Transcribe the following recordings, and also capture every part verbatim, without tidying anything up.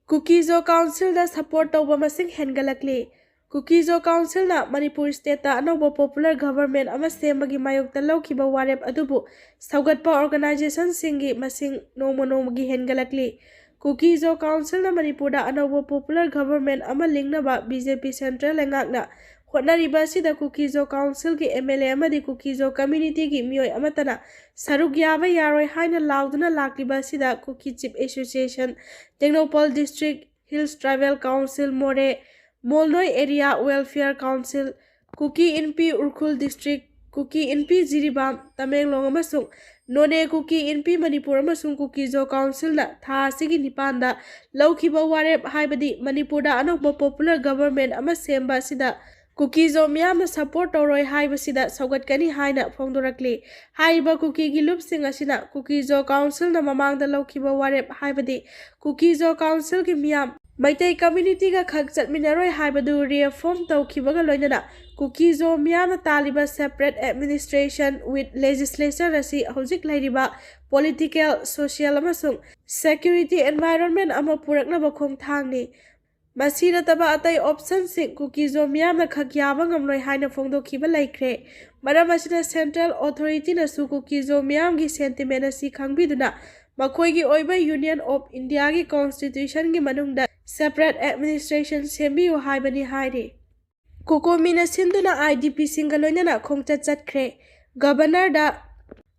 ꯀꯨꯀꯤꯖꯣ ꯀꯥꯎꯟꯁꯤꯜꯗ support ꯇꯧꯕ ꯃꯁꯤꯡ ꯍꯦꯟꯒꯠꯂꯛꯂꯤ꯫ ꯀꯨꯀꯤꯖꯣ ꯀꯥꯎꯟꯁꯤꯜꯅ ꯃꯅꯤꯄꯨꯔ ꯁ꯭ꯇꯦꯠꯇ ꯑꯅꯧꯕ ꯄꯣꯄꯨꯂꯔ ꯒꯚꯔꯟꯃꯦꯟꯠ ꯑꯃ ꯁꯦꯝꯕꯒꯤ ꯃꯥꯌꯣꯛꯇ ꯂꯧꯈꯤꯕ ꯋꯥꯔꯦꯞ ꯑꯗꯨꯕꯨ ꯁꯧꯒꯠꯄ ꯑꯣꯔꯒꯅꯥꯏꯖꯦꯁꯟꯁꯤꯡꯒꯤ ꯃꯁꯤꯡ ꯅꯣꯡꯃ ꯅꯣꯡꯃꯒꯤ ꯍꯦꯟꯒꯠꯂꯛꯂꯤ꯫ ꯀꯨꯀꯤꯖꯣ ꯀꯥꯎꯟꯁꯤꯜꯅ ꯃꯅꯤꯄꯨꯔꯗ ꯑꯅꯧꯕ ꯄꯣꯄꯨꯂꯔ ꯒꯚꯔꯟꯃꯦꯟꯠ ꯑꯃ ꯂꯤꯡꯅꯕ ꯕꯤ ꯖꯦ ꯄꯤ ꯁꯦꯟꯇ꯭ꯔꯦꯜ ꯂꯩꯉꯥꯛꯅ ꯍꯣꯠꯅꯔꯤꯕ ꯑꯁꯤꯗ ꯀꯨꯀꯤꯖꯣ ꯀꯥꯎꯟꯁꯤꯜꯒꯤ ꯑꯦꯝ ꯑꯦꯜ ꯑꯦ ꯑꯃꯗꯤ ꯀꯨꯀꯤꯖꯣ ꯀꯝꯃ꯭ꯌꯨꯅꯤꯇꯤꯒꯤ ꯃꯤꯑꯣꯏ ꯑꯃꯠꯇꯅ ꯁꯔꯨꯛ ꯌꯥꯕ ꯌꯥꯔꯣꯏ ꯍꯥꯏꯅ ꯂꯥꯎꯗꯨꯅ ꯂꯥꯛꯂꯤꯕ ꯑꯁꯤꯗ Kuki chief association, Tengnoupal district, hills tribal council Moreh, Molnoi area welfare council, Kuki Inpi Ukhrul district, Kuki Inpi Jiribam Tamenglong ꯑꯃꯁꯨꯡ ꯅꯣꯅꯦ ꯀꯨꯀꯤ ꯏꯟꯄꯤ ꯃꯅꯤꯄꯨꯔ ꯑꯃꯁꯨꯡ ꯀꯨꯀꯤꯖꯣ ꯀꯥꯎꯟꯁꯤꯜꯅ ꯊꯥ ꯑꯁꯤꯒꯤ ꯅꯤꯄꯥꯟꯗ ꯂꯧꯈꯤꯕ ꯋꯥꯔꯦꯞ, ꯍꯥꯏꯕꯗꯤ ꯃꯅꯤꯄꯨꯔꯗ ꯑꯅꯧꯕ ꯄꯣꯄꯨꯂꯔ ꯒꯚꯔꯟꯃꯦꯟꯠ ꯑꯃ ꯁꯦꯝꯕ ꯑꯁꯤꯗ ꯀꯨꯀꯤꯖꯣ ꯃꯤꯌꯥꯝꯅ ꯁꯄꯣꯔꯠ ꯇꯧꯔꯣꯏ ꯍꯥꯏꯕꯁꯤꯗ ꯁꯧꯒꯠꯀꯅꯤ ꯍꯥꯏꯅ ꯐꯣꯡꯗꯣꯔꯛꯂꯤ꯫ ꯍꯥꯏꯔꯤꯕ ꯀꯨꯀꯤꯒꯤ ꯂꯨꯞꯁꯤꯡ ꯑꯁꯤꯅ ꯀꯨꯀꯤꯖꯣ ꯀꯥꯎꯟꯁꯤꯜꯅ ꯃꯃꯥꯡꯗ ꯂꯧꯈꯤꯕ ꯋꯥꯔꯦꯞ, ꯍꯥꯏꯕꯗꯤ ꯀꯨꯀꯤꯖꯣ ꯀꯥꯎꯟꯁꯤꯜꯒꯤ ꯃꯤꯌꯥꯝ ꯃꯩꯇꯩ ꯀꯝꯃ꯭ꯌꯨꯅꯤꯇꯤꯒ ꯈꯛ ꯆꯠꯃꯤꯟꯅꯔꯣꯏ ꯍꯥꯏꯕꯗꯨ ꯔꯤꯑꯦꯐꯣꯔꯝ ꯇꯧꯈꯤꯕꯒ ꯂꯣꯏꯅꯅ ꯀꯨꯀꯤꯖꯣ ꯃꯤꯌꯥꯝꯅ ꯇꯥꯜꯂꯤꯕ ꯁꯦꯄꯔꯦꯠ ꯑꯦꯗꯃꯤꯅꯤꯁꯇ꯭ꯔꯦꯁꯟ ꯋꯤꯠ ꯂꯦꯖꯤꯁꯂꯦꯆꯔ ꯑꯁꯤ ꯍꯧꯖꯤꯛ ꯂꯩꯔꯤꯕ ꯄꯣꯂꯤꯇꯤꯀꯦꯜ, ꯁꯣꯁꯤꯌꯦꯜ ꯑꯃꯁꯨꯡ ꯁꯦꯀ꯭ꯌꯨꯔꯤꯇꯤ ꯑꯦꯟꯚꯥꯏꯔꯣꯟꯃꯦꯟꯠ ꯑꯃ ꯄꯨꯔꯛꯅꯕ ꯈꯣꯡꯊꯥꯡꯅꯤ꯫ ꯃꯁꯤ ꯅꯠꯇꯕ ꯑꯇꯩ ꯑꯣꯞꯁꯟꯁꯤꯡ ꯀꯨꯀꯤꯖꯣ ꯃꯤꯌꯥꯝꯅ ꯈꯛ ꯌꯥꯕ ꯉꯝꯂꯣꯏ ꯍꯥꯏꯅ ꯐꯣꯡꯗꯣꯛꯈꯤꯕ ꯂꯩꯈ꯭ꯔꯦ꯫ ꯃꯔꯝ ꯑꯁꯤꯅ ꯁꯦꯟꯇ꯭ꯔꯦꯜ ꯑꯣꯊꯣꯔꯤꯇꯤꯅꯁꯨ ꯀꯨꯀꯤꯖꯣ ꯃꯤꯌꯥꯝꯒꯤ ꯁꯦꯟꯇꯤꯃꯦꯟꯠ ꯑꯁꯤ ꯈꯪꯕꯤꯗꯨꯅ ꯃꯈꯣꯏꯒꯤ ꯑꯣꯏꯕ ꯌꯨꯅꯤꯌꯟ ꯑꯣꯐ ꯏꯟꯗꯤꯌꯥꯒꯤ ꯀꯣꯟꯁꯇꯤꯇ꯭ꯌꯨꯁꯟꯒꯤ ꯃꯅꯨꯡꯗ ꯁꯦꯄꯔꯦꯠ ꯑꯦꯗꯃꯤꯅꯤꯁꯇ꯭ꯔꯦꯁꯟ ꯁꯦꯝꯕꯤꯌꯨ ꯍꯥꯏꯕꯅꯤ ꯍꯥꯏꯔꯤ꯫ ꯀꯣꯀꯣꯃꯤꯅ ꯁꯤꯟꯗꯨꯅ ꯑꯥꯏ ꯗꯤ ꯄꯤꯁꯤꯡꯒ ꯂꯣꯏꯅꯅ ꯈꯣꯡꯆꯠ ꯆꯠꯈ꯭ꯔꯦ꯫ ꯒꯚꯔꯅꯔꯗ,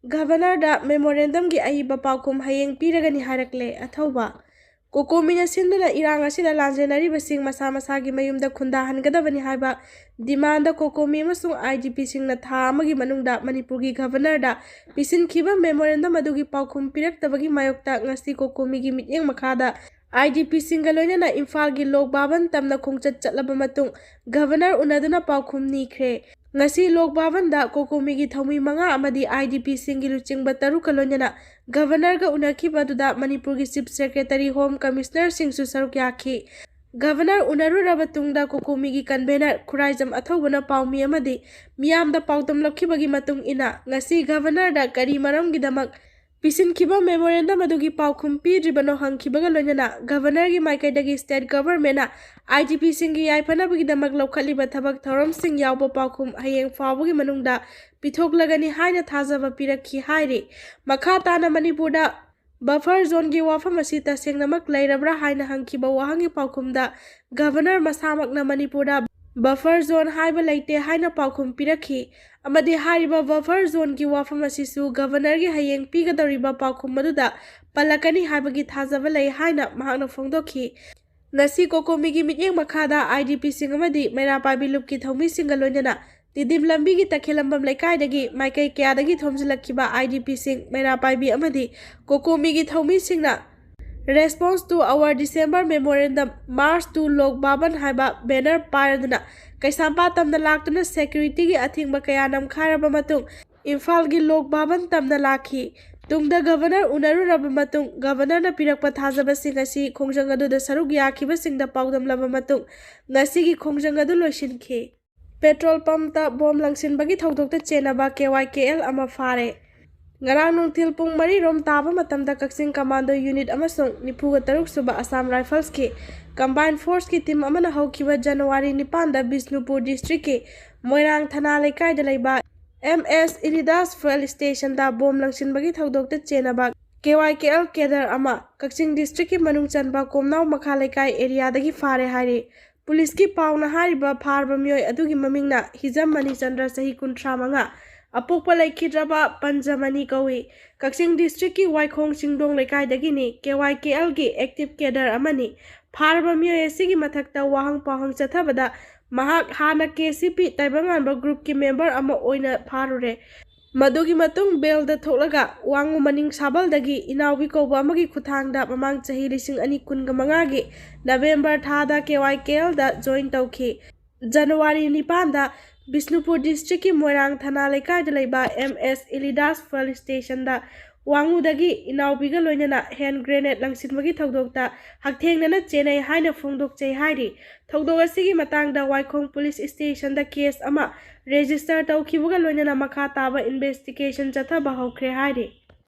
ꯒꯚꯔꯅꯔꯗ ꯃꯦꯃꯣꯔꯦꯟꯗꯝꯒꯤ ꯑꯏꯕ ꯄꯥꯎꯈꯨꯝ ꯍꯌꯦꯡ ꯄꯤꯔꯒꯅꯤ ꯍꯥꯏꯔꯛꯂꯦ꯫ ꯑꯊꯧꯕ꯫ ꯀꯣꯀꯣꯃꯤꯅ ꯁꯤꯟꯗꯨꯅ ꯏꯔꯥꯡ ꯑꯁꯤꯗ ꯂꯥꯟꯖꯦꯟꯅꯔꯤꯕꯁꯤꯡ ꯃꯁꯥ ꯃꯁꯥꯒꯤ ꯃꯌꯨꯝꯗ ꯈꯨꯟꯗꯥꯍꯟꯒꯗꯕꯅꯤ ꯍꯥꯏꯕ ꯗꯤꯃꯥꯟꯗ ꯀꯣꯀꯣꯃꯤ ꯑꯃꯁꯨꯡ ꯑꯥꯏ ꯗꯤ ꯄꯤꯁꯤꯡꯅ ꯊꯥ ꯑꯃꯒꯤ ꯃꯅꯨꯡꯗ ꯃꯅꯤꯄꯨꯔꯒꯤ ꯒꯚꯔꯅꯔꯗ ꯄꯤꯁꯤꯟꯈꯤꯕ ꯃꯦꯃꯣꯔꯦꯟꯗꯝ ꯑꯗꯨꯒꯤ ꯄꯥꯎꯈꯨꯝ ꯄꯤꯔꯛꯇꯕꯒꯤ ꯃꯥꯌꯣꯛꯇ ꯉꯁꯤ ꯀꯣꯀꯣꯃꯤꯒꯤ ꯃꯤꯠꯌꯦꯡ ꯃꯈꯥꯗ ꯑꯥꯏ ꯗꯤ ꯄꯤꯁꯤꯡꯒ ꯂꯣꯏꯅꯅ ꯏꯝꯐꯥꯜꯒꯤ ꯂꯣꯛ ꯚꯕꯟ ꯇꯝꯅ ꯈꯣꯡꯆꯠ ꯆꯠꯂꯕ ꯃꯇꯨꯡ ꯒꯚꯔꯅꯔ ꯎꯅꯗꯨꯅ ꯄꯥꯎꯈꯨꯝ ꯅꯤꯈ꯭ꯔꯦ꯫ ꯉꯁꯤ ꯂꯣꯛ ꯚꯕꯟꯗ ꯀꯣꯀꯣꯃꯤꯒꯤ ꯊꯧꯃꯤ ꯃꯉꯥ ꯑꯃꯗꯤ ꯑꯥꯏ ꯗꯤ ꯄꯤꯁꯤꯡꯒꯤ ꯂꯨꯆꯤꯡꯕ ꯇꯔꯨꯛꯀ ꯂꯣꯏꯅꯅ ꯒꯚꯔꯅꯔꯒ ꯎꯅꯈꯤꯕ ꯑꯗꯨꯗ ꯃꯅꯤꯄꯨꯔꯒꯤ ꯆꯤꯐ ꯁꯦꯀ꯭ꯔꯦꯇꯔꯤ, ꯍꯣꯝ ꯀꯃꯤꯁꯅꯔꯁꯤꯡꯁꯨ ꯁꯔꯨꯛ ꯌꯥꯈꯤ꯫ ꯒꯚꯔꯅꯔ ꯎꯅꯔꯨꯔꯕ ꯇꯨꯡꯗ ꯀꯣꯀꯣꯃꯤꯒꯤ ꯀꯟꯚꯦꯅꯔ ꯈꯨꯔꯥꯏꯖꯝ ꯑꯊꯧꯕꯅ ꯄꯥꯎꯃꯤ ꯑꯃꯗꯤ ꯃꯤꯌꯥꯝꯗ ꯄꯥꯎꯗꯝꯂꯛꯈꯤꯕꯒꯤ ꯃꯇꯨꯡ ꯏꯟꯅ ꯉꯁꯤ ꯒꯚꯔꯅꯔꯗ ꯀꯔꯤ ꯃꯔꯝꯒꯤꯗꯃꯛ ꯄꯤꯁꯤꯟꯈꯤꯕ memorandum ꯑꯗꯨꯒꯤ ꯄꯥꯎꯈꯨꯝ ꯄꯤꯗ꯭ꯔꯤꯕꯅꯣ ꯍꯪꯈꯤꯕꯒ ꯂꯣꯏꯅꯅ Governorꯒꯤ ꯃꯥꯏꯀꯩꯗꯒꯤ State Governmentꯅ IDPꯁꯤꯡꯒꯤ ꯌꯥꯏꯐꯅꯕꯒꯤꯗꯃꯛ ꯂꯧꯈꯠꯂꯤꯕ ꯊꯕꯛ ꯊꯧꯔꯝꯁꯤꯡ ꯌꯥꯎꯕ ꯄꯥꯎꯈꯨꯝ ꯍꯌꯦꯡ ꯐꯥꯎꯕꯒꯤ ꯃꯅꯨꯡꯗ ꯄꯤꯊꯣꯛꯂꯒꯅꯤ ꯍꯥꯏꯅ ꯊꯥꯖꯕ ꯄꯤꯔꯛꯈꯤ ꯍꯥꯏꯔꯤ꯫ ꯃꯈꯥ ꯇꯥꯅ ꯃꯅꯤꯄꯨꯔꯗ buffer zoneꯒꯤ ꯋꯥꯐꯝ ꯑꯁꯤ ꯇꯁꯦꯡꯅꯃꯛ ꯂꯩꯔꯕ꯭ꯔꯥ ꯍꯥꯏꯅ ꯍꯪꯈꯤꯕ ꯋꯥꯍꯪꯒꯤ ꯄꯥꯎꯈꯨꯝꯗ Governor ꯃꯁꯥꯃꯛꯅ ꯃꯅꯤꯄꯨꯔꯗ buffer zone ꯍꯥꯏꯕ ꯂꯩꯇꯦ ꯍꯥꯏꯅ ꯄꯥꯎꯈꯨꯝ ꯄꯤꯔꯛꯈꯤ꯫ ꯑꯃꯗꯤ ꯍꯥꯏꯔꯤꯕ buffer zoneꯒꯤ ꯋꯥꯐꯝ ꯑꯁꯤꯁꯨ Governorꯒꯤ ꯍꯌꯦꯡ ꯄꯤꯒꯗꯧꯔꯤꯕ ꯄꯥꯎꯈꯨꯝ ꯑꯗꯨꯗ ꯄꯜꯂꯛꯀꯅꯤ ꯍꯥꯏꯕꯒꯤ ꯊꯥꯖꯕ ꯂꯩ ꯍꯥꯏꯅ ꯃꯍꯥꯛꯅ ꯐꯣꯡꯗꯣꯛꯈꯤ꯫ ꯉꯁꯤ COCOMIꯒꯤ ꯃꯤꯠꯌꯦꯡ ꯃꯈꯥꯗ IDPꯁꯤꯡ ꯑꯃꯗꯤ ꯃꯩꯔꯥ ꯄꯥꯏꯕꯤ ꯂꯨꯞꯀꯤ ꯊꯧꯃꯤꯁꯤꯡꯒ ꯂꯣꯏꯅꯅ ꯇꯤꯗꯤꯝ ꯂꯝꯕꯤꯒꯤ ꯇꯈꯦꯂꯝꯕꯝ ꯂꯩꯀꯥꯏꯗꯒꯤ ꯃꯥꯏꯀꯩ ꯀꯌꯥꯗꯒꯤ ꯊꯣꯝꯖꯤꯜꯂꯛꯈꯤꯕ IDPꯁꯤꯡ, ꯃꯩꯔꯥ ꯄꯥꯏꯕꯤ ꯑꯃꯗꯤ COCOMIꯒꯤ ꯊꯧꯃꯤꯁꯤꯡꯅ Response to our December memorandum, March to Lok Bhavan ꯍꯥꯏꯕ banner ꯄꯥꯏꯔꯗꯨꯅ ꯀꯩꯁꯥꯝꯄꯥꯠ ꯇꯝꯅ ꯂꯥꯛꯇꯨꯅ securityꯒꯤ ꯑꯊꯤꯡꯕ ꯀꯌꯥ ꯅꯝꯈꯥꯏꯔꯕ ꯃꯇꯨꯡ ꯏꯝꯐꯥꯜꯒꯤ ꯂꯣꯛ ꯚꯕꯟ ꯇꯝꯅ ꯂꯥꯛꯈꯤ꯫ ꯇꯨꯡꯗ Governor ꯎꯅꯔꯨꯔꯕ ꯃꯇꯨꯡ Governorꯅ ꯄꯤꯔꯛꯄ ꯊꯥꯖꯕꯁꯤꯡ ꯑꯁꯤ ꯈꯣꯡꯖꯪ ꯑꯗꯨꯗ ꯁꯔꯨꯛ ꯌꯥꯈꯤꯕꯁꯤꯡꯗ ꯄꯥꯎꯗꯝꯂꯕ ꯃꯇꯨꯡ ꯉꯁꯤꯒꯤ ꯈꯣꯡꯖꯪ ꯑꯗꯨ ꯂꯣꯏꯁꯤꯟꯈꯤ꯫ Petrol pumpꯇ bomb ꯂꯪꯁꯤꯟꯕꯒꯤ ꯊꯧꯗꯣꯛꯇ ꯆꯦꯟꯅꯕ KYKL ꯑꯃ ꯐꯥꯔꯦ꯫ ꯉꯔꯥꯡ ꯅꯨꯡꯊꯤꯜ ꯄꯨꯡ ꯃꯔꯤ ꯔꯣꯝ ꯇꯥꯕ ꯃꯇꯝꯗ ꯀꯛꯆꯤꯡ Commando Unit ꯑꯃꯁꯨꯡ ꯅꯤꯐꯨꯒ ꯇꯔꯨꯛ ꯁꯨꯕ Assam Riflesꯀꯤ combined forceꯀꯤ team ꯑꯃꯅ ꯍꯧꯈꯤꯕ January ꯅꯤꯄꯥꯟꯗ ꯕꯤꯁꯅꯨꯄꯨꯔ districtꯀꯤ ꯃꯣꯏꯔꯥꯡ ꯊꯅꯥ ꯂꯩꯀꯥꯏꯗ ꯂꯩꯕ MS Ilidas fuel stationꯗ bomb ꯂꯪꯁꯤꯟꯕꯒꯤ ꯊꯧꯗꯣꯛꯇ ꯆꯦꯟꯅꯕ KYKL cadre ꯑꯃ ꯀꯛꯆꯤꯡ districtꯀꯤ ꯃꯅꯨꯡ ꯆꯟꯕ ꯀꯣꯝꯅꯥꯎ ꯃꯈꯥ ꯂꯩꯀꯥꯏ areaꯗꯒꯤ ꯐꯥꯔꯦ ꯍꯥꯏꯔꯤ꯫ Policeꯀꯤ ꯄꯥꯎꯅ ꯍꯥꯏꯔꯤꯕ ꯐꯥꯔꯕ ꯃꯤꯑꯣꯏ ꯑꯗꯨꯒꯤ ꯃꯃꯤꯡꯅ ꯍꯤꯖꯝ ꯃꯅꯤꯆꯟꯗ꯭ꯔ, ꯆꯍꯤ ꯀꯨꯟꯊ꯭ꯔꯥ ꯃꯉꯥ, ꯑꯄꯣꯛꯄ ꯂꯩꯈꯤꯗ꯭ꯔꯕ ꯄꯟꯖꯃꯅꯤ ꯀꯧꯏ꯫ ꯀꯛꯆꯤꯡ districtꯀꯤ ꯋꯥꯏꯈꯣꯡ ꯆꯤꯡꯗꯣꯡ ꯂꯩꯀꯥꯏꯗꯒꯤꯅꯤ꯫ KYKLꯒꯤ active cadre ꯑꯃꯅꯤ꯫ ꯐꯥꯔꯕ ꯃꯤꯑꯣꯏ ꯑꯁꯤꯒꯤ ꯃꯊꯛꯇ ꯋꯥꯍꯪ ꯄꯥꯎꯍꯪ ꯆꯠꯊꯕꯗ ꯃꯍꯥꯛ ꯍꯥꯟꯅ KCP ꯇꯥꯏꯕꯪꯉꯥꯟꯕ groupꯀꯤ member ꯑꯃ ꯑꯣꯏꯅ ꯐꯥꯔꯨꯔꯦ꯫ ꯃꯗꯨꯒꯤ ꯃꯇꯨꯡ bailꯗ ꯊꯣꯛꯂꯒ ꯋꯥꯉꯨ ꯃꯅꯤꯡ ꯁꯥꯕꯜꯗꯒꯤ ꯏꯅꯥꯎꯕꯤ ꯀꯧꯕ ꯑꯃꯒꯤ ꯈꯨꯠꯊꯥꯡꯗ ꯃꯃꯥꯡ ꯆꯍꯤ ꯂꯤꯁꯤꯡ ꯑꯅꯤ ꯀꯨꯟꯒ ꯃꯉꯥꯒꯤ November ꯊꯥꯗ KYKLꯗ join ꯇꯧꯈꯤ꯫ January ꯅꯤꯄꯥꯟꯗ ꯕꯤꯁꯅꯨꯄꯨꯔ districtꯀꯤ ꯃꯣꯏꯔꯥꯡ ꯊꯅꯥ ꯂꯩꯀꯥꯏꯗ ꯂꯩꯕ MS Ilidas fuel stationꯗ ꯋꯥꯉꯨꯗꯒꯤ ꯏꯅꯥꯎꯕꯤꯒ ꯂꯣꯏꯅꯅ hand grenade ꯂꯪꯁꯤꯟꯕꯒꯤ ꯊꯧꯗꯣꯛꯇ ꯍꯛꯊꯦꯡꯅꯅ ꯆꯦꯟꯅꯩ ꯍꯥꯏꯅ ꯐꯣꯡꯗꯣꯛꯆꯩ ꯍꯥꯏꯔꯤ꯫ ꯊꯧꯗꯣꯛ ꯑꯁꯤꯒꯤ ꯃꯇꯥꯡꯗ ꯋꯥꯏꯈꯣꯡ police stationꯗ case ꯑꯃ register ꯇꯧꯈꯤꯕꯒ ꯂꯣꯏꯅꯅ ꯃꯈꯥ ꯇꯥꯕ investigation ꯆꯠꯊꯕ ꯍꯧꯈ꯭ꯔꯦ ꯍꯥꯏꯔꯤ꯫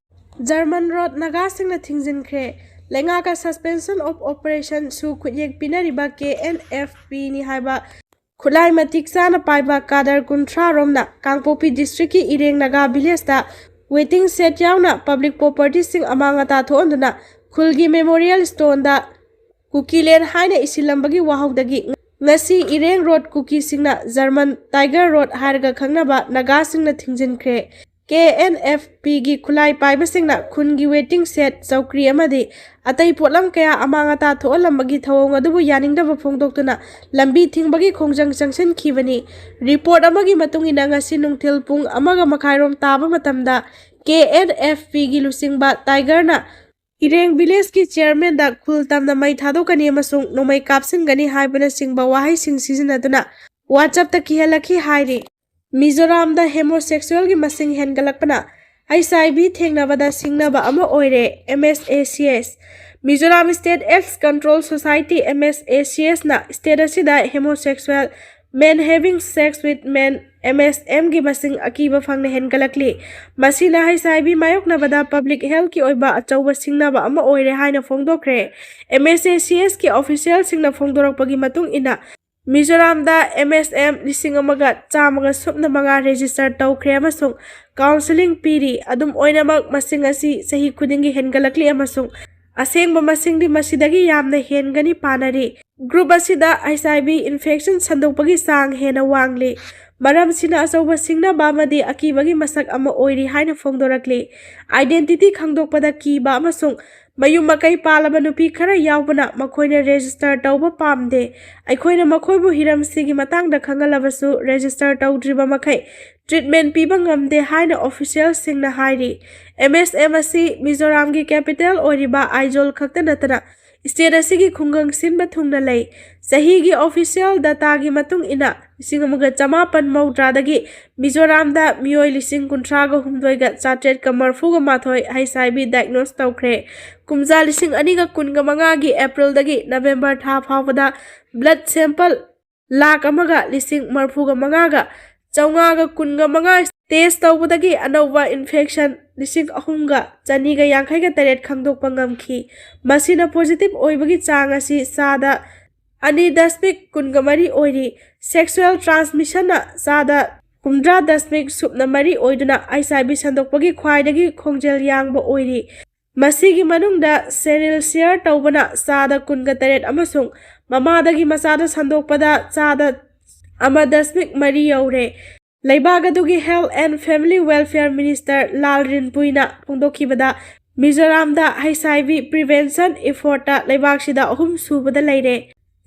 ꯖꯔꯃꯟ ꯔꯣꯗ ꯅꯥꯒꯥꯁꯤꯡꯅ ꯊꯤꯡꯖꯤꯟꯈ꯭ꯔꯦ꯫ ꯂꯩꯉꯥꯛꯀ Suspension of Operation ꯁꯨ ꯈꯨꯠꯌꯦꯛ ꯄꯤꯅꯔꯤꯕ ꯀꯦ ꯑꯦꯟ ꯑꯦꯐ ꯄꯤꯅꯤ ꯍꯥꯏꯕ ꯈꯨꯠꯂꯥꯏ ꯃꯇꯤꯛ ꯆꯥꯅ ꯄꯥꯏꯕ ꯀꯥꯗꯔ ꯀꯨꯟꯊ꯭ꯔꯥ ꯔꯣꯝꯅ ꯀꯥꯡꯄꯣꯛꯄꯤ ꯗꯤꯁꯇ꯭ꯔꯤꯛꯀꯤ ꯏꯔꯦꯡ ꯅꯥꯒꯥ ꯚꯤꯂꯦꯖꯇ ꯋꯦꯇꯤꯡ ꯁꯦꯗ ꯌꯥꯎꯅ ꯄꯕ꯭ꯂꯤꯛ ꯄ꯭ꯔꯣꯄꯔꯇꯤꯁꯤꯡ ꯑꯃꯥꯡ ꯑꯇꯥ ꯊꯣꯛꯍꯟꯗꯨꯅ ꯈꯨꯜꯒꯤ ꯃꯦꯃꯣꯔꯤꯌꯦꯜ ꯁ꯭ꯇꯣꯟꯗ ꯀꯨꯀꯤꯂꯦꯟ ꯍꯥꯏꯅ ꯏꯁꯤꯜꯂꯝꯕꯒꯤ ꯋꯥꯍꯧꯗꯒꯤ ꯉꯁꯤ ꯏꯔꯦꯡ ꯔꯣꯗ ꯀꯨꯀꯤꯁꯤꯡꯅ ꯖꯔꯃꯟ ꯇꯥꯏꯒꯔ ꯔꯣꯗ ꯍꯥꯏꯔꯒ ꯈꯪꯅꯕ ꯅꯥꯒꯥꯁꯤꯡꯅ ꯊꯤꯡꯖꯤꯟꯈ꯭ꯔꯦ꯫ ꯀꯦ ꯑꯦꯟ ꯑꯦꯐ ꯄꯤꯒꯤ ꯈꯨꯠꯂꯥꯏ ꯄꯥꯏꯕꯁꯤꯡꯅ ꯈꯨꯟꯒꯤ ꯋꯦꯇꯤꯡ ꯁꯦꯗ, ꯆꯧꯀ꯭ꯔꯤ ꯑꯃꯗꯤ ꯑꯇꯩ ꯄꯣꯠꯂꯝ ꯀꯌꯥ ꯑꯃꯥꯡ ꯑꯇꯥ ꯊꯣꯛꯍꯜꯂꯝꯕꯒꯤ ꯊꯧꯑꯣꯡ ꯑꯗꯨꯕꯨ ꯌꯥꯅꯤꯡꯗꯕ ꯐꯣꯡꯗꯣꯛꯇꯨꯅ ꯂꯝꯕꯤ ꯊꯤꯡꯕꯒꯤ ꯈꯣꯡꯖꯪ ꯆꯪꯁꯤꯟꯈꯤꯕꯅꯤ꯫ ꯔꯤꯄꯣꯔꯠ ꯑꯃꯒꯤ ꯃꯇꯨꯡ ꯏꯟꯅ ꯉꯁꯤ ꯅꯨꯡꯊꯤꯜ ꯄꯨꯡ ꯑꯃꯒ ꯃꯈꯥꯏꯔꯣꯝ ꯇꯥꯕ ꯃꯇꯝꯗ ꯀꯦ ꯑꯦꯟ ꯑꯦꯐ ꯄꯤꯒꯤ ꯂꯨꯆꯤꯡꯕ ꯇꯥꯏꯒꯔꯅ ꯏꯔꯦꯡ ꯚꯤꯂꯦꯖꯀꯤ ꯆꯤꯌꯔꯃꯦꯟꯗ ꯈꯨꯜ ꯇꯝꯅ ꯃꯩ ꯊꯥꯗꯣꯛꯀꯅꯤ ꯑꯃꯁꯨꯡ ꯅꯣꯡꯃꯩ ꯀꯥꯞꯁꯤꯟꯒꯅꯤ ꯍꯥꯏꯕꯅꯆꯤꯡꯕ ꯋꯥꯍꯩꯁꯤꯡ ꯁꯤꯖꯤꯟꯅꯗꯨꯅ WhatsApp-ꯇ ꯀꯤꯍꯜꯂꯛꯈꯤ ꯍꯥꯏꯔꯤ꯫ ꯃꯤꯖꯣꯔꯥꯝꯗ ꯍꯦꯃꯣꯁꯦꯛꯁꯨꯋꯦꯜꯒꯤ ꯃꯁꯤꯡ ꯍꯦꯟꯒꯠꯂꯛꯄꯅ ꯍꯩꯆ ꯑꯥꯏ ꯚꯤ ꯊꯦꯡꯅꯕꯗ ꯁꯤꯡꯅꯕ ꯑꯃ ꯑꯣꯏꯔꯦ꯫ M S A C S, Mizoram state AIDS control society, M S A C ꯑꯦꯁꯅ ꯁ꯭ꯇꯦꯠ ꯑꯁꯤꯗ homosexual, men having sex with men, M S ꯑꯦꯝꯒꯤ ꯃꯁꯤꯡ ꯑꯀꯤꯕ ꯐꯪꯅ ꯍꯦꯟꯒꯠꯂꯛꯂꯤ꯫ ꯃꯁꯤꯅ ꯍꯩꯆ ꯑꯥꯏ ꯚꯤ ꯃꯥꯌꯣꯛꯅꯕꯗ ꯄꯕ꯭ꯂꯤꯛ ꯍꯦꯜꯊꯀꯤ ꯑꯣꯏꯕ ꯑꯆꯧꯕ ꯁꯤꯡꯅꯕ ꯑꯃ ꯑꯣꯏꯔꯦ ꯍꯥꯏꯅ ꯐꯣꯡꯗꯣꯛꯈ꯭ꯔꯦ꯫ ꯑꯦꯝ ꯑꯦꯁ ꯑꯦ ꯁꯤ ꯑꯦꯁꯀꯤ ꯑꯣꯐꯤꯁꯤꯌꯦꯜꯁꯤꯡꯅ ꯐꯣꯡꯗꯣꯔꯛꯄꯒꯤ ꯃꯇꯨꯡ ꯏꯟꯅ, ꯃꯤꯖꯣꯔꯥꯝꯗ ꯑꯦꯝ ꯑꯦꯁ ꯑꯦꯝ ꯂꯤꯁꯤꯡ ꯑꯃꯒ ꯆꯥꯝꯃꯒ ꯁꯨꯞꯅ ꯃꯉꯥ ꯔꯦꯖꯤꯁꯇꯔ ꯇꯧꯈ꯭ꯔꯦ ꯑꯃꯁꯨꯡ ꯀꯥꯎꯟꯁꯤꯂꯤꯡ ꯄꯤꯔꯤ꯫ ꯑꯗꯨꯝ ꯑꯣꯏꯅꯃꯛ, ꯃꯁꯤꯡ ꯑꯁꯤ ꯆꯍꯤ ꯈꯨꯗꯤꯡꯒꯤ ꯍꯦꯟꯒꯠꯂꯛꯂꯤ ꯑꯃꯁꯨꯡ ꯑꯁꯦꯡꯕ ꯃꯁꯤꯡꯗꯤ ꯃꯁꯤꯗꯒꯤ ꯌꯥꯝꯅ ꯍꯦꯟꯒꯅꯤ ꯄꯥꯅꯔꯤ꯫ ꯒ꯭ꯔꯨꯞ ꯑꯁꯤꯗ ꯍꯩꯆ ꯑꯥꯏ ꯚꯤ ꯏꯟꯐꯦꯛꯁꯟ ꯁꯟꯗꯣꯛꯄꯒꯤ ꯆꯥꯡ ꯍꯦꯟꯅ ꯋꯥꯡꯂꯤ꯫ ꯃꯔꯝꯁꯤꯅ ꯑꯆꯧꯕ ꯁꯤꯡꯅꯕ ꯑꯃꯗꯤ ꯑꯀꯤꯕꯒꯤ ꯃꯁꯛ ꯑꯃ ꯑꯣꯏꯔꯤ ꯍꯥꯏꯅ ꯐꯣꯡꯗꯣꯔꯛꯂꯤ꯫ ꯑꯥꯏꯗꯦꯟꯇꯤꯇꯤ ꯈꯪꯗꯣꯛꯄꯗ ꯀꯤꯕ ꯑꯃꯁꯨꯡ ꯃꯌꯨꯝ ꯃꯀꯩ ꯄꯥꯜꯂꯕ ꯅꯨꯄꯤ ꯈꯔ ꯌꯥꯎꯕꯅ ꯃꯈꯣꯏꯅ ꯔꯦꯖꯤꯁꯇꯔ ꯇꯧꯕ ꯄꯥꯝꯗꯦ꯫ ꯑꯩꯈꯣꯏꯅ ꯃꯈꯣꯏꯕꯨ ꯍꯤꯔꯝꯁꯤꯒꯤ ꯃꯇꯥꯡꯗ ꯈꯪꯍꯜꯂꯕꯁꯨ, ꯔꯦꯖꯤꯁꯇꯔ ꯇꯧꯗ꯭ꯔꯤꯕ ꯃꯈꯩ ꯇ꯭ꯔꯤꯠꯃꯦꯟ ꯄꯤꯕ ꯉꯝꯗꯦ ꯍꯥꯏꯅ ꯑꯣꯐꯤꯁꯤꯌꯦꯜꯁꯤꯡꯅ ꯍꯥꯏꯔꯤ꯫ ꯑꯦꯝ ꯑꯦꯁ ꯑꯦꯝ ꯑꯁꯤ ꯃꯤꯖꯣꯔꯥꯝꯒꯤ ꯀꯦꯄꯤꯇꯦꯜ ꯑꯣꯏꯔꯤꯕ ꯑꯥꯏꯖꯣꯜ ꯈꯛꯇ ꯅꯠꯇꯅ ꯁ꯭ꯇꯦꯠ ꯑꯁꯤꯒꯤ ꯈꯨꯡꯒꯪ ꯁꯤꯟꯕ ꯊꯨꯡꯅ ꯂꯩ꯫ ꯆꯍꯤꯒꯤ ꯑꯣꯐꯤꯁꯤꯌꯦꯜ ꯗꯇꯥꯒꯤ ꯃꯇꯨꯡ ꯏꯟꯅ, ꯂꯤꯁꯤꯡ ꯑꯃꯒ ꯆꯃꯥꯄꯟ ꯃꯧꯗ꯭ꯔꯥꯗꯒꯤ ꯃꯤꯖꯣꯔꯥꯝꯗ ꯃꯤꯑꯣꯏ ꯂꯤꯁꯤꯡ ꯀꯨꯟꯊ꯭ꯔꯥꯒ ꯍꯨꯝꯗꯣꯏꯒ ꯆꯥꯇ꯭ꯔꯦꯠꯀ ꯃꯔꯐꯨꯒ ꯃꯥꯊꯣꯏ ꯍꯩꯆ ꯑꯥꯏ ꯚꯤ ꯗꯥꯏꯒꯅꯣꯁ ꯇꯧꯈ꯭ꯔꯦ꯫ ꯀꯨꯝꯖꯥ ꯂꯤꯁꯤꯡ ꯑꯅꯤꯒ ꯀꯨꯟꯒ ꯃꯉꯥꯒꯤ ꯑꯦꯄ꯭ꯔꯤꯜꯗꯒꯤ ꯅꯕꯦꯝꯕꯔ ꯊꯥ ꯐꯥꯎꯕꯗ ꯕ꯭ꯂꯗ ꯁꯦꯝꯄꯜ ꯂꯥꯈ ꯑꯃꯒ ꯂꯤꯁꯤꯡ ꯃꯔꯐꯨꯒ ꯃꯉꯥꯒ ꯆꯥꯝꯃꯉꯥꯒ ꯀꯨꯟꯒ ꯃꯉꯥ ꯇꯦꯁ ꯇꯧꯕꯗꯒꯤ ꯑꯅꯧꯕ ꯏꯟꯐꯦꯛꯁꯟ ꯂꯤꯁꯤꯡ ꯑꯍꯨꯝꯒ ꯆꯅꯤꯒ ꯌꯥꯡꯈꯩꯒ ꯇꯔꯦꯠ ꯈꯪꯗꯣꯛꯄ ꯉꯝꯈꯤ꯫ ꯃꯁꯤꯅ positive ꯑꯣꯏꯕꯒꯤ ꯆꯥꯡ ꯑꯁꯤ ꯆꯥꯗ ꯑꯅꯤ ꯗꯁꯃꯤꯛ ꯀꯨꯟꯒ ꯃꯔꯤ ꯑꯣꯏꯔꯤ꯫ Sexual transmissionꯅ ꯆꯥꯗ ꯍꯨꯝꯗ꯭ꯔꯥ ꯗꯁꯃꯤꯛ ꯁꯨꯞꯅ ꯃꯔꯤ ꯑꯣꯏꯗꯨꯅ HIV ꯁꯟꯗꯣꯛꯄꯒꯤ ꯈ꯭ꯋꯥꯏꯗꯒꯤ ꯈꯣꯡꯖꯦꯜ ꯌꯥꯡꯕ ꯑꯣꯏꯔꯤ꯫ ꯃꯁꯤꯒꯤ ꯃꯅꯨꯡꯗ serial share ꯇꯧꯕꯅ ꯆꯥꯗ ꯀꯨꯟꯒ ꯇꯔꯦꯠ ꯑꯃꯁꯨꯡ ꯃꯃꯥꯗꯒꯤ ꯃꯆꯥꯗ ꯁꯟꯗꯣꯛꯄꯗ ꯆꯥꯗ ꯑꯃ ꯗꯁꯃꯤꯛ ꯃꯔꯤ ꯌꯧꯔꯦ꯫ ꯂꯩꯕꯥꯛ ꯑꯗꯨꯒꯤ Health and Family Welfare Minister ꯂꯥꯜ ꯔꯤꯟꯄꯨꯏꯅ ꯐꯣꯡꯗꯣꯛꯈꯤꯕꯗ, ꯃꯤꯖꯣꯔꯥꯝꯗ HIV prevention effortꯇ ꯂꯩꯕꯥꯛꯁꯤꯗ ꯑꯍꯨꯝ ꯁꯨꯕꯗ ꯂꯩꯔꯦ꯫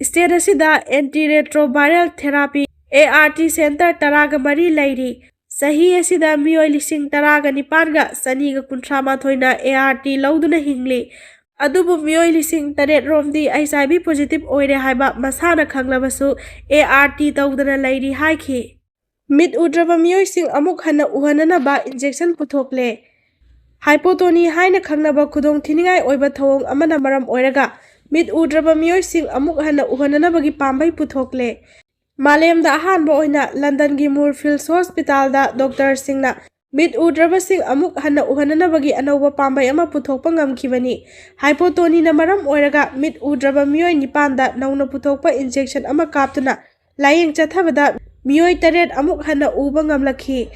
State ꯑꯁꯤꯗ antiretroviral therapy, ART center ꯇꯔꯥꯒ ꯃꯔꯤ ꯂꯩꯔꯤ꯫ ꯆꯍꯤ ꯑꯁꯤꯗ ꯃꯤꯑꯣꯏ ꯂꯤꯁꯤꯡ ꯇꯔꯥꯒ ꯅꯤꯄꯥꯟꯒ ꯆꯅꯤꯒ ꯀꯨꯟꯊ꯭ꯔꯥ ꯃꯥꯊꯣꯏꯅ ART ꯂꯧꯗꯨꯅ ꯍꯤꯡꯂꯤ꯫ ꯑꯗꯨꯕꯨ ꯃꯤꯑꯣꯏ ꯂꯤꯁꯤꯡ ꯇꯔꯦꯠ ꯔꯣꯝꯗꯤ HIV positive ꯑꯣꯏꯔꯦ ꯍꯥꯏꯕ ꯃꯁꯥꯅ ꯈꯪꯂꯕꯁꯨ ART ꯇꯧꯗꯅ ꯂꯩꯔꯤ ꯍꯥꯏꯈꯤ꯫ ꯃꯤꯠ ꯎꯗ꯭ꯔꯕ ꯃꯤꯑꯣꯏꯁꯤꯡ ꯑꯃꯨꯛ ꯍꯟꯅ ꯎꯍꯟꯅꯅꯕ injection ꯄꯨꯊꯣꯛꯂꯦ꯫ Hypotony ꯍꯥꯏꯅ ꯈꯪꯅꯕ ꯈꯨꯗꯣꯡ ꯊꯤꯅꯤꯡꯉꯥꯏ ꯑꯣꯏꯕ ꯊꯧꯑꯣꯡ ꯑꯃꯅ ꯃꯔꯝ ꯑꯣꯏꯔꯒ ꯃꯤꯠ ꯎꯗ꯭ꯔꯕ ꯃꯤꯑꯣꯏꯁꯤꯡ ꯑꯃꯨꯛ ꯍꯟꯅ ꯎꯍꯟꯅꯅꯕꯒꯤ ꯄꯥꯝꯕꯩ ꯄꯨꯊꯣꯛꯂꯦ꯫ ꯃꯥꯂꯦꯝꯗ ꯑꯍꯥꯟꯕ ꯑꯣꯏꯅ ꯂꯟꯗꯟꯒꯤ Moorfields Hospitalꯗ doctorꯁꯤꯡꯅ ꯃꯤꯠ ꯎꯗ꯭ꯔꯕꯁꯤꯡ ꯑꯃꯨꯛ ꯍꯟꯅ ꯎꯍꯟꯅꯅꯕꯒꯤ ꯑꯅꯧꯕ ꯄꯥꯝꯕꯩ ꯑꯃ ꯄꯨꯊꯣꯛꯄ ꯉꯝꯈꯤꯕꯅꯤ꯫ Hypotonyꯅ ꯃꯔꯝ ꯑꯣꯏꯔꯒ ꯃꯤꯠ ꯎꯗ꯭ꯔꯕ ꯃꯤꯑꯣꯏ ꯅꯤꯄꯥꯟꯗ ꯅꯧꯅ ꯄꯨꯊꯣꯛꯄ injection ꯑꯃ ꯀꯥꯞꯇꯨꯅ ꯂꯥꯌꯦꯡ ꯆꯠꯊꯕꯗ ꯃꯤꯑꯣꯏ ꯇꯔꯦꯠ ꯑꯃꯨꯛ ꯍꯟꯅ ꯎꯕ ꯉꯝꯂꯛꯈꯤ꯫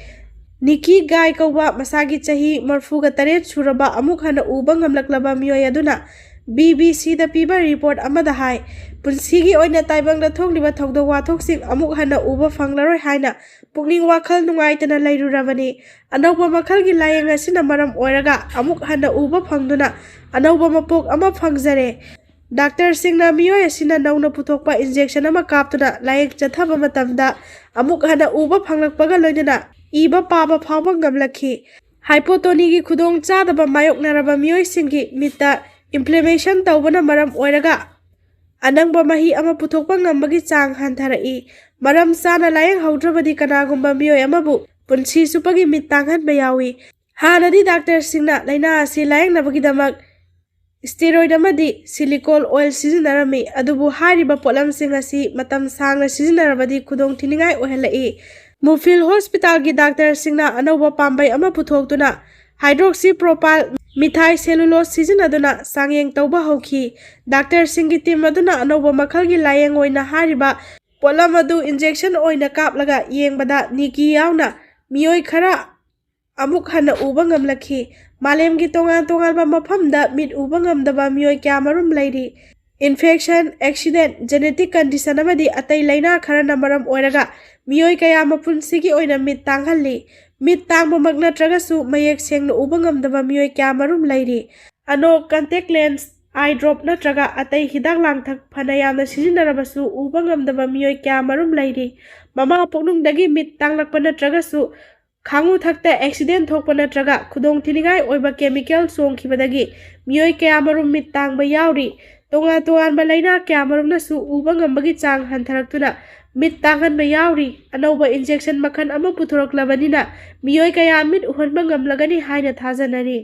Nikki Guy ꯀꯧꯕ ꯃꯁꯥꯒꯤ ꯆꯍꯤ ꯃꯔꯐꯨꯒ ꯇꯔꯦꯠ ꯁꯨꯔꯕ ꯑꯃꯨꯛ ꯍꯟꯅ ꯎꯕ ꯉꯝꯂꯛꯂꯕ ꯃꯤꯑꯣꯏ ꯑꯗꯨꯅ BBCꯗ ꯄꯤꯕ report ꯑꯃꯗ ꯍꯥꯏ, ꯄꯨꯟꯁꯤꯒꯤ ꯑꯣꯏꯅ ꯇꯥꯏꯕꯪꯗ ꯊꯣꯛꯂꯤꯕ ꯊꯧꯗꯣꯛ ꯋꯥꯊꯣꯛꯁꯤꯡ ꯑꯃꯨꯛ ꯍꯟꯅ ꯎꯕ ꯐꯪꯂꯔꯣꯏ ꯍꯥꯏꯅ ꯄꯨꯛꯅꯤꯡ ꯋꯥꯈꯜ ꯅꯨꯡꯉꯥꯏꯇꯅ ꯂꯩꯔꯨꯔꯕꯅꯤ꯫ ꯑꯅꯧꯕ ꯃꯈꯜꯒꯤ ꯂꯥꯌꯦꯡ ꯑꯁꯤꯅ ꯃꯔꯝ ꯑꯣꯏꯔꯒ ꯑꯃꯨꯛ ꯍꯟꯅ ꯎꯕ ꯐꯪꯗꯨꯅ ꯑꯅꯧꯕ ꯃꯄꯣꯛ ꯑꯃ ꯐꯪꯖꯔꯦ꯫ Doctorꯁꯤꯡꯅ ꯃꯤꯑꯣꯏ ꯑꯁꯤꯅ ꯅꯧꯅ ꯄꯨꯊꯣꯛꯄ injection ꯑꯃ ꯀꯥꯞꯇꯨꯅ ꯂꯥꯌꯦꯡ ꯆꯠꯊꯕ ꯃꯇꯝꯗ ꯑꯃꯨꯛ ꯍꯟꯅ ꯎꯕ ꯐꯪꯂꯛꯄꯒ ꯂꯣꯏꯅꯅ ꯏꯕ ꯄꯥꯕ ꯐꯥꯎꯕ ꯉꯝꯂꯛꯈꯤ꯫ Hypotonyꯒꯤ ꯈꯨꯗꯣꯡ ꯆꯥꯗꯕ ꯃꯥꯌꯣꯛꯅꯔꯕ ꯃꯤꯑꯣꯏꯁꯤꯡꯒꯤ ꯃꯤꯠꯇ inflammation ꯇꯧꯕꯅ ꯃꯔꯝ ꯑꯣꯏꯔꯒ ꯑꯅꯪꯕ ꯃꯍꯤ ꯑꯃ ꯄꯨꯊꯣꯛꯄ ꯉꯝꯕꯒꯤ ꯆꯥꯡ ꯍꯟꯊꯔꯛꯏ꯫ ꯃꯔꯝ ꯆꯥꯅ ꯂꯥꯌꯦꯡꯍꯧꯗ꯭ꯔꯕꯗꯤ ꯀꯅꯥꯒꯨꯝꯕ ꯃꯤꯑꯣꯏ ꯑꯃꯕꯨ ꯄꯨꯟꯁꯤ ꯆꯨꯞꯄꯒꯤ ꯃꯤꯠ ꯇꯥꯡꯍꯟꯕ ꯌꯥꯎꯏ꯫ ꯍꯥꯟꯅꯗꯤ doctorꯁꯤꯡꯅ ꯂꯥꯏꯅꯥ ꯑꯁꯤ ꯂꯥꯌꯦꯡꯅꯕꯒꯤꯗꯃꯛ steroid ꯑꯃꯗꯤ silicone oil ꯁꯤꯖꯤꯟꯅꯔꯝꯃꯤ, ꯑꯗꯨꯕꯨ ꯍꯥꯏꯔꯤꯕ ꯄꯣꯠꯂꯝꯁꯤꯡ ꯑꯁꯤ ꯃꯇꯝ ꯁꯥꯡꯅ ꯁꯤꯖꯤꯟꯅꯔꯕꯗꯤ ꯈꯨꯗꯣꯡ ꯊꯤꯅꯤꯡꯉꯥꯏ ꯑꯣꯏꯍꯜꯂꯛꯏ꯫ Moorfields Hospitalꯒꯤ doctorꯁꯤꯡꯅ ꯑꯅꯧꯕ ꯄꯥꯝꯕꯩ ꯑꯃ ꯄꯨꯊꯣꯛꯇꯨꯅ ꯍꯥꯏꯗ꯭ꯔꯣꯛꯁꯤꯄ꯭ꯔꯣꯄꯥꯏꯜ ꯃꯤꯊꯥꯏ ꯁꯦꯂꯨꯂꯣꯁ ꯁꯤꯖꯤꯟꯅꯗꯨꯅ ꯆꯥꯡꯌꯦꯡ ꯇꯧꯕ ꯍꯧꯈꯤ꯫ ꯗꯥꯛꯇꯔꯁꯤꯡꯒꯤ ꯇꯤꯝ ꯑꯗꯨꯅ ꯑꯅꯧꯕ ꯃꯈꯜꯒꯤ ꯂꯥꯌꯦꯡ ꯑꯣꯏꯅ ꯍꯥꯏꯔꯤꯕ ꯄꯣꯠꯂꯝ ꯑꯗꯨ ꯏꯟꯖꯦꯛꯁꯟ ꯑꯣꯏꯅ ꯀꯥꯞꯂꯒ ꯌꯦꯡꯕꯗ ꯅꯤꯀꯤ ꯌꯥꯎꯅ ꯃꯤꯑꯣꯏ ꯈꯔ ꯑꯃꯨꯛ ꯍꯟꯅ ꯎꯕ ꯉꯝꯂꯛꯈꯤ꯫ ꯃꯥꯂꯦꯝꯒꯤ ꯇꯣꯉꯥꯟ ꯇꯣꯉꯥꯟꯕ ꯃꯐꯝꯗ ꯃꯤꯠ ꯎꯕ ꯉꯝꯗꯕ ꯃꯤꯑꯣꯏ ꯀꯌꯥꯃꯔꯨꯝ ꯂꯩꯔꯤ꯫ ꯏꯟꯐꯦꯛꯁꯟ, ꯑꯦꯛꯁꯤꯗꯦꯟ, ꯖꯦꯅꯦꯇꯤꯛ ꯀꯟꯗꯤꯁꯟ ꯑꯃꯗꯤ ꯑꯇꯩ ꯂꯥꯏꯅꯥ ꯈꯔꯅ ꯃꯔꯝ ꯑꯣꯏꯔꯒ ꯃꯤꯑꯣꯏ ꯀꯌꯥ ꯃꯄꯨꯟꯁꯤꯒꯤ ꯑꯣꯏꯅ ꯃꯤꯠ ꯇꯥꯡꯍꯜꯂꯤ꯫ ꯃꯤꯠ ꯇꯥꯡꯕꯃꯛ ꯅꯠꯇ꯭ꯔꯒꯁꯨ ꯃꯌꯦꯛ ꯁꯦꯡꯅ ꯎꯕ ꯉꯝꯗꯕ ꯃꯤꯑꯣꯏ ꯀꯌꯥꯃꯔꯨꯝ ꯂꯩꯔꯤ꯫ ꯑꯅꯣꯛ, ꯀꯟꯇꯦꯛ ꯂꯦꯟꯁ, ꯑꯥꯏ ꯗ꯭ꯔꯣꯞ ꯅꯠꯇ꯭ꯔꯒ ꯑꯇꯩ ꯍꯤꯗꯥꯛ ꯂꯥꯡꯊꯛ ꯐꯅ ꯌꯥꯝꯅ ꯁꯤꯖꯤꯟꯅꯔꯕꯁꯨ ꯎꯕ ꯉꯝꯗꯕ ꯃꯤꯑꯣꯏ ꯀꯌꯥꯃꯔꯨꯝ ꯂꯩꯔꯤ꯫ ꯃꯃꯥ ꯄꯣꯛꯅꯨꯡꯗꯒꯤ ꯃꯤꯠ ꯇꯥꯡꯂꯛꯄ ꯅꯠꯇ꯭ꯔꯒꯁꯨ ꯈꯥꯡꯉꯨꯊꯛꯇ ꯑꯦꯛꯁꯤꯗꯦꯟ ꯊꯣꯛꯄ ꯅꯠꯇ꯭ꯔꯒ ꯈꯨꯗꯣꯡꯊꯤꯅꯤꯡꯉꯥꯏ ꯑꯣꯏꯕ ꯀꯦꯃꯤꯀꯦꯜ ꯆꯣꯡꯈꯤꯕꯗꯒꯤ ꯃꯤꯑꯣꯏ ꯀꯌꯥꯃꯔꯨꯝ ꯃꯤꯠ ꯇꯥꯡꯕ ꯌꯥꯎꯔꯤ꯫ ꯇꯣꯉꯥꯟ ꯇꯣꯉꯥꯟꯕ ꯂꯥꯏꯅꯥ ꯀꯌꯥꯃꯔꯨꯝꯅꯁꯨ ꯎꯕ ꯉꯝꯕꯒꯤ ꯆꯥꯡ ꯍꯟꯊꯔꯛꯇꯨꯅ ꯃꯤꯠ ꯇꯥꯡꯍꯟꯕ ꯌꯥꯎꯔꯤ꯫ ꯑꯅꯧꯕ ꯏꯟꯖꯦꯛꯁꯟ ꯃꯈꯜ ꯑꯃ ꯄꯨꯊꯣꯔꯛꯂꯕꯅꯤꯅ ꯃꯤꯑꯣꯏ ꯀꯌꯥ ꯃꯤꯠ ꯎꯍꯟꯕ ꯉꯝꯂꯒꯅꯤ ꯍꯥꯏꯅ ꯊꯥꯖꯅꯔꯤ꯫